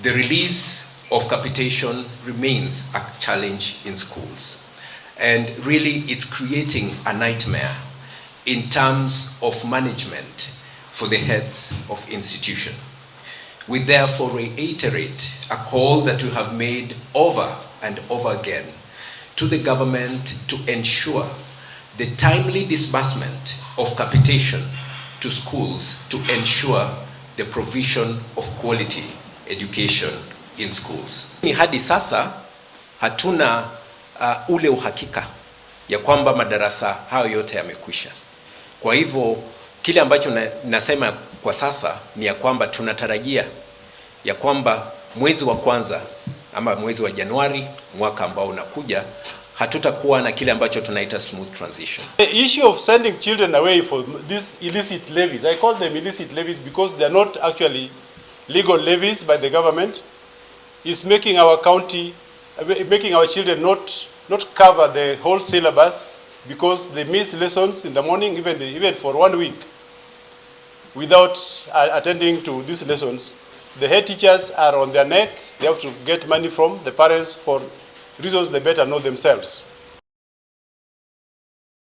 The release of capitation remains a challenge in schools. And really, it's creating a nightmare in terms of management for the heads of institution. We therefore reiterate a call that we have made over and over again to the government to ensure the timely disbursement of capitation to schools to ensure the provision of quality education in schools. Ni hadi sasa hatuna ule uhakika ya kwamba madarasa hayo yote yamekwisha. Kwa hivyo kile ambacho nasema kwa sasa ni ya kwamba tunatarajia ya kwamba mwezi wa kwanza ama mwezi wa Januari mwaka ambao unakuja hatutakuwa na kile ambacho tunaita smooth transition. The issue of sending children away for these illicit levies, I call them illicit levies because they are not actually legal levies by the government, is making our county, making our children not cover the whole syllabus because they miss lessons in the morning, even for one week, without attending to these lessons. The head teachers are on their neck. They have to get money from the parents for reasons they better know themselves.